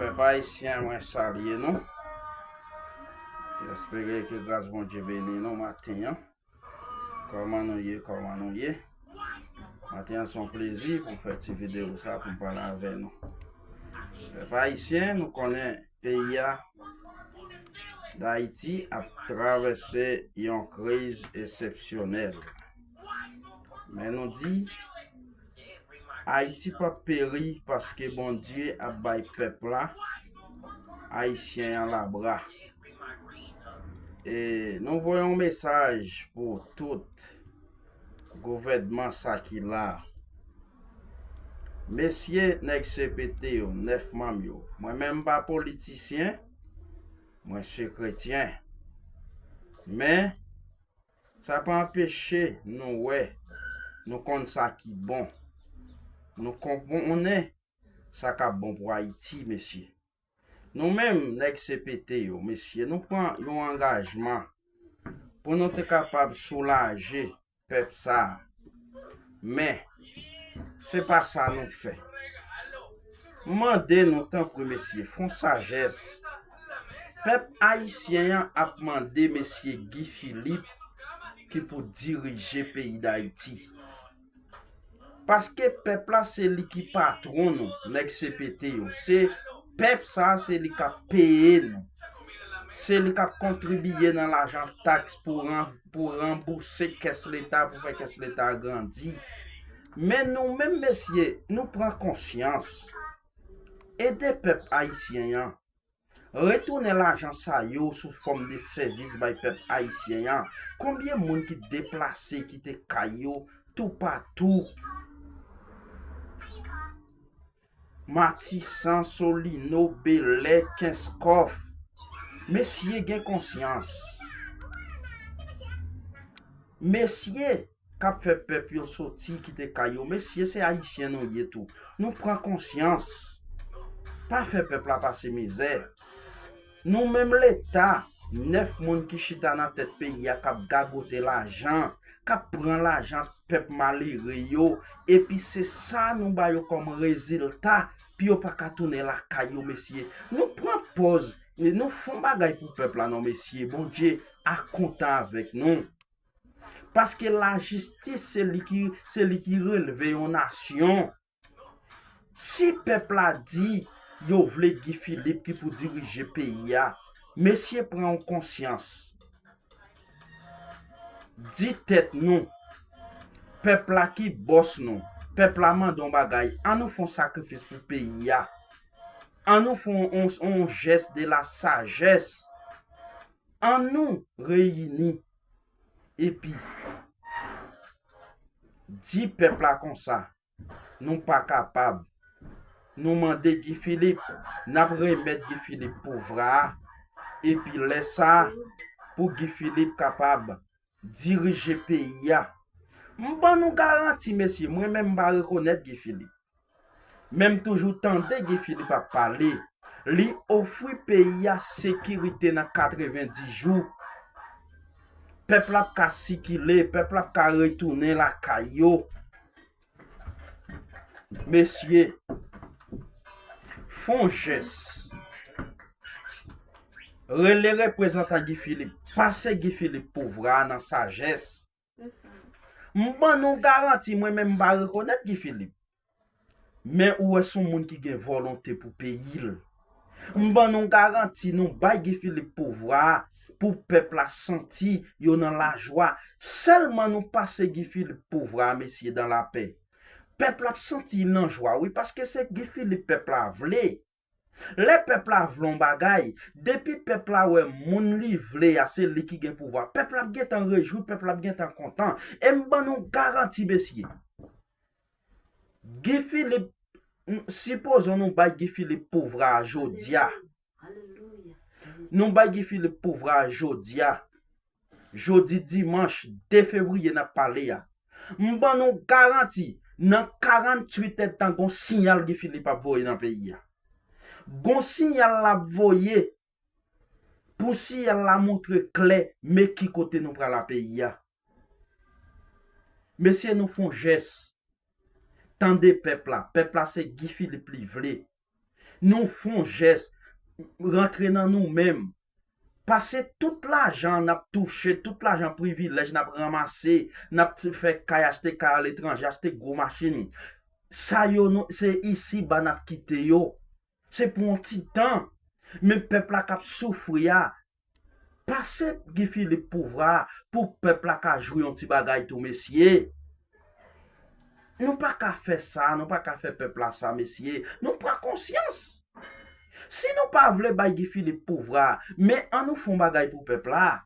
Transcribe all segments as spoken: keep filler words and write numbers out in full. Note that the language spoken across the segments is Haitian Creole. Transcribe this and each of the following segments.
Pèp ayisyen, mwen salye nou. M espere ke gras Bondye beni nou maten an. Kòman nou ye? Kòman nou ye? Maten an se yon plezi pou m fè ti videyo sa pou m pale avè nou. Pèp ayisyen, nou konnen peyi a Dayiti ap travèse yon kriz eksepsyonèl. Men nou di, Ayiti p ap peri paske Bondye ap bay pèp la, ayisyen an, labra. E nou voye yon mesaj pou tout gouvènman sa ki la. Mesye nèg C P T yo, nèf manm yo, mwen menm m pa politisyen, mwen se kretyen. Men, sa pa anpeche nou wè, nou konn sa ki bon. Nou konponnen sa k ap bon pou Ayiti, mesye. Nou menm, nèg C P T yo, mesye, nou pran yon angajman pou nou te kapab soulaje pèp sa a. Men, se pa sa nou fè. M mande nou, tanpri, mesye, fè yon sajès. Pèp ayisyen an ap mande mesye Guy Philippe ki pou dirije peyi Dayiti. Paske pèp la, se li ki patwon nou, nèg C P T yo. Se pèp sa, se li k ap peye nou. Se li k ap kontribiye nan lajan taks pou ran-, pou ranbouse kès Leta, pou fè kès Leta grandi. Men nou menm, mesye, nou pran konsyans. Ede pèp ayisyen an. Retounen lajan sa yo sou fòm de sèvis bay pèp ayisyen an. Konbyen moun ki deplase kite kay yo toupatou? Matisan, Solino, Belè, Kenskòf. Mesye, gen konsyans. Mesye k ap fè pèp yo soti kite kay yo. Mesye, se ayisyen nou ye tou. Nou pran konsyans. Pa fè pèp la pase mizè. Nou menm Leta, nèf moun ki chita nan tèt peyi a k ap gagote lajan, k ap pran lajan pèp malere yo, epi se sa nou ba yo kòm rezilta, pou yo pa ka tounen lakay yo, mesye. Nou pran pòz, nou fè yon bagay pou pèp la non, mesye. Bondye a kontan avèk nou. Paske lajistis, se li ki, se li ki relve yon nasyon. Si pèp la di yo vle Guy Philippe ki pou dirije peyi a, mesye, pran yon konsyans. Di tèt nou, pèp la ki bòs nou, pèp la mande yon bagay, ann nou fè yon sakrifis pou peyi a. Ann nou fè yon, yon, yon jès de la sajès. Ann nou reyini epi di pèp la konsa, nou pa kapab. Nou mande Guy Philippe, n ap remèt Guy Philippe pouvwa a, epi lè sa a, pou Guy Philippe kapab dirije peyi a. M ban nou garanti, mesye, mwen menm m pa rekonèt Guy Philippe. Men m toujou tande Guy Philippe ap pale. Li ofri peyi a sekirite nan katrevenndis jou. Pèp la ap ka sikile, pèp la ap ka retounen lakay yo. Mesye, fè yon jès. Rele reprezantan Guy Philippe. Pase Guy Philippe pouvwa a nan sajès. M ban nou garanti, mwen menm m pa rekonèt Guy Philippe. Men ou wè se yon moun ki gen volonte pou peyi l. M ban nou garanti, nou bay Guy Philippe pouvwa a pou pèp la santi yo nan lajwa. Sèlman nou pase Guy Philippe pouvwa a, mesye, dan lapè. Pèp la ap santi l nan jwa, wi, paske se Guy Philippe pèp la vle. Lè pèp la vle yon bagay, depi pèp la wè moun li vle a, se li ki gen pouvwa, pèp la ap gentan rejwi, pèp la ap gentan kontan. E m ban nou garanti, mesye. Guy Philippe, n-, sipozon nou bay Guy Philippe pouvwa a jodi a. Nou bay Guy Philippe pouvwa a jodi a. Jodi dimanch de fevriye n ap pale a. M ban nou garanti, nan karanntuit èdtan, gon siyal Guy Philippe ap voye nan peyi a. Gon siyal l ap voye pou siyal la montre klè, men ki kote nou pral a peyi a. Mesye, nou fè yon jès. Tande pèp la. Pèp la se Guy Philippe li vle. Nou fè yon jès, rantre nan nou menm. Pase tout lajan n ap touche, tout lajan privilèj n ap ranmase, n ap fè kay, achte kay aletranje, achte gwo machin. Sa yo, nou, se isiba n ap kite yo. Se pou yon ti tan. Men pèp la k ap soufri a, pase Guy Philippe pouvwa a pou pèp la ka jwi yon ti bagay tou, mesye. Nou pa ka fè sa, nou pa ka fè pèp la sa, mesye. Nou pran konsyans. Si nou pa vle bay Guy Philippe pouvwa a, men ann nou fè yon bagay pou pèp la.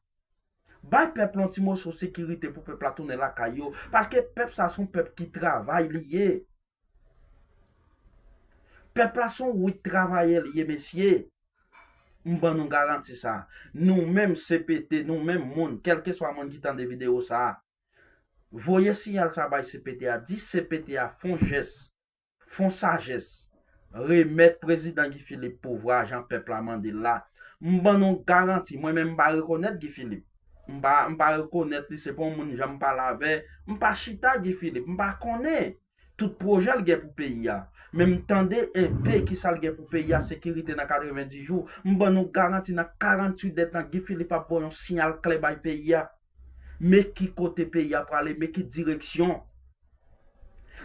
Bay pèp la yon ti moso sekirite pou pèp la tounen lakay yo. Paske pèp sa se yon pèp ki travay li ye. Pèp la se yon wit travayè li ye, mesye. M ban nou garanti sa. Nou menm C P T, nou menm moun, kèlkeswa moun ki tande videyo sa a, voye siyal sa bay C P T a, di C P T a fè yon jès, fè yon sajès, remèt prezidan Guy Philippe pouvwa a jan pèp la mande l la. M ban nou garanti, mwen menm m pa rekonèt Guy Philippe. M pa, m pa rekonèt li, se pa yon moun jan m pale avè, m pa chita Guy Philippe, m pa konnen tout pwojè l gen pou peyi a. Men m tande enpe kisa l gen pou peyi a, sekirite nan katrevenndis jou. M ban nou garanti nan karanntuit èdtan, Guy Philippe ap voye yon siyal klè bay peyi a. Men ki kote peyi a prale, men ki direksyon.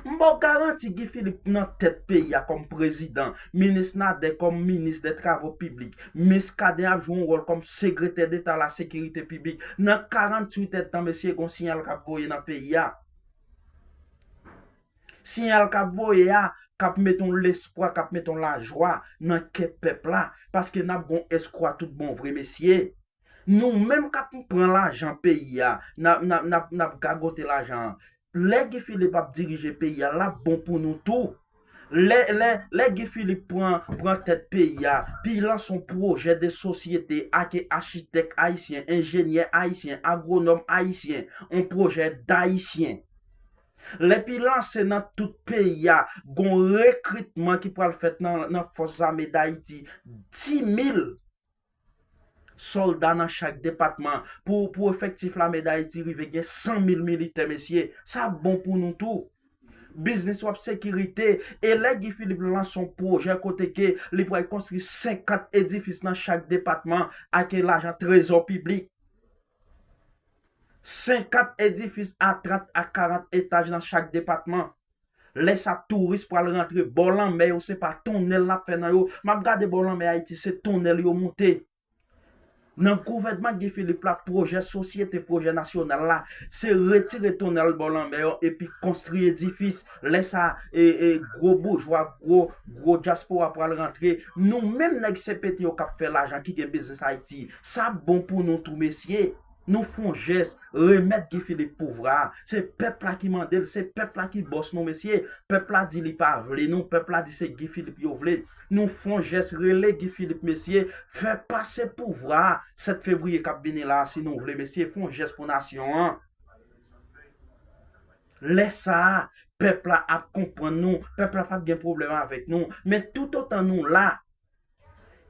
M ba w garanti Guy Philippe nan tèt peyi a kòm prezidan, minis Nader kòm minis dè travo piblik, Muscadin ap jwe yon wòl kòm sekretè deta la sekirite piblik. Nan karanntuit èdtan, mesye, gon siyal k ap voye nan peyi a. Siyal k ap voye a, k ap mete yon lespwa, k ap mete yon lajwa nan kè pèp la, paske n ap gon eskwa tout bon vre, mesye. Nou menm k ap pran lajan peyi a, n ap, n ap, n ap, n ap gagote lajan an. Lè Guy Philippe ap dirije peyi a, l ap bon pou nou tou. Lè, lè, lè Guy Philippe pran, pran tèt peyi a, pi lanse yon pwojè de sosyete ake achitèk ayisyen, enjenyè ayisyen, agwonòm ayisyen, yon pwojè dayisyen. Lè pi lanse nan tout peyi a, gon rekritman ki pral fèt nan, nan Fòs Zame Dayiti, dis mil sòlda nan chak depatman, pou, pou efektif Lame Dayiti rive gen san mil militè, mesye. Sa bon pou nou tou. Biznis w ap sekirite, e lè Guy Philippe lanse yon pwojè kote ke li pral konstwi senkant edifis nan chak depatman ake lajan trezò piblik. Senkant edifis a trant a karant etaj nan chak depatman. Lè sa touris pral rantre bò lanmè yo, se pa tonnèl n ap fè nan yo. M ap gade bò lanmè Ayiti, se tonnèl yo moute. Nan gouvènman Guy Philippe la, pwojè sosyete, pwojè nasyonal la, se retire tonnèl bò lanmè yo epi konstwi edifis. Lè sa, e, e, gwo boujwa, gwo, gwo dyaspora pral rantre. Nou menm nèg C P T yo k ap fè lajan, ki gen biznis Ayiti, sa bon pou nou tou, mesye. Nou fè yon jès, remèt Guy Philippe pouvwa a. Se pèp la ki mande l, se pèp la ki bòs nou, mesye. Pèp la di li pa vle nou, pèp la di se Guy Philippe yo vle. Nou fè yon jès, rele Guy Philippe, mesye, fè pase pouvwa a sèt fevriye k ap vini la a, si nou vle, mesye, fè yon jès pou nasyon an. Lè sa a, pèp la ap konprann nou, pèp la p ap gen pwoblèm avèk nou. Men toutotan nou la,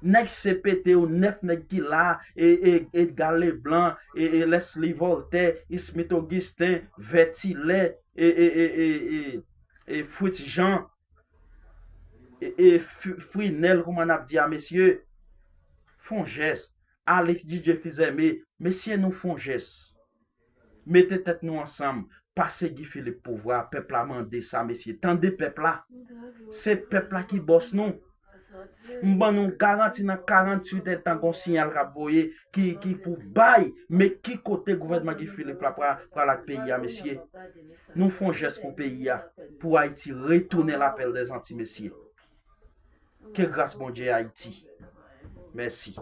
nèg C P T yo, nèf nèg ki la, e, e, Edgar Leblanc, e, e, Leslie Voltaire, Smith Augustin, Vètilè, e, e, e, e, e, e Fritz Jean, e, e F-, Frinel, kòman n ap di a, mesye? Fè yon jès. Alex D J Fils-Aimé, mesye, nou fè yon jès. Mete tèt nou ansanm, pase Guy Philippe pouvwa a, pèp la mande sa, mesye. Tande pèp la. Se pèp la ki bòs nou. M ban nou garanti nan karanntuit èdtan gon siyal k ap voye ki, ki pou bay, men ki kote gouvènman Guy Philippe la pra-, pral ak peyi a, mesye. Nou fè yon jès pou peyi a, pou Ayiti retounen lapèl dèzanti, mesye. Ke gras Bondye Ayiti. Mèsi.